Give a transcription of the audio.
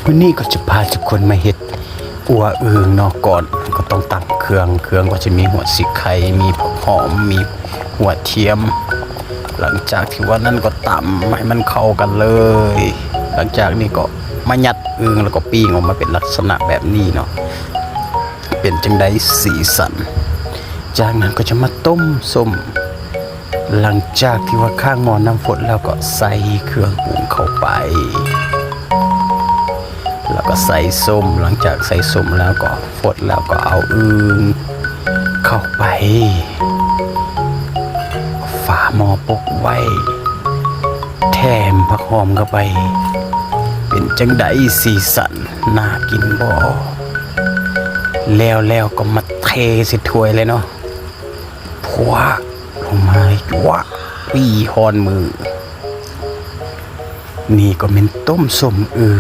ມື້ນີ້ກໍຈະພາທຸກຄົນມາເຮັດອົ່ວອຶ່ງເນາະ. ກ່ອນກໍຕ້ອງຕຳເຄື່ອງ, ເຄື່ອງກໍຈະມີຫົວສີໄຄ, ມີຜັກຫອມ, ມີຫົວທຽມ. ຫຼັງຈາກທີ່ວ່ານັ້ນກໍຕຳໃຫ້ມັນເຂົ້າກັນເລີຍ. ຫຼັງຈາກນີ້ກໍມາຍັດອຶ່ງ ແລ້ວກໍປີ້ງອອກມາເປັນລັກສະນະແບບນີ້ເນາະ. ເປັນຈັ່ງໃດສີສັນ? ຈາກນັ້ນກໍຈະມາຕົ້ມສົ້ມ. ຫຼັງຈາກທີ່ວ່າຂ້າງໝໍ້ນ້ຳຟົດແລ້ວ ກໍໃສ່ເຄື່ອງປຸງເຂົ້າໄປ ແລ້ວກໍໃສ່ສົ້ມ. ຫຼັງຈາກໃສ່ສົ້ມແລ້ວ ກໍຟົດແລ້ວ ກໍເອົາອຶ່ງເຂົ້າໄປ, ຝາໝໍ້ປົກໄວ້, ແຖມຜັກຫອມເຂົ້າໄປ. ເປັນຈັ່ງໃດສີສັນ? ໜ້າກິນບໍ່? ແລ້ວໆກໍມາເທໃສ່ຖ້ວຍເລີຍເນາະ. ພວກລົງມາ ຈວກ ປີ້ຮ້ອນມື. ນີ້ກໍແມ່ນຕົ້ມສົ້ມອຶ່ງ.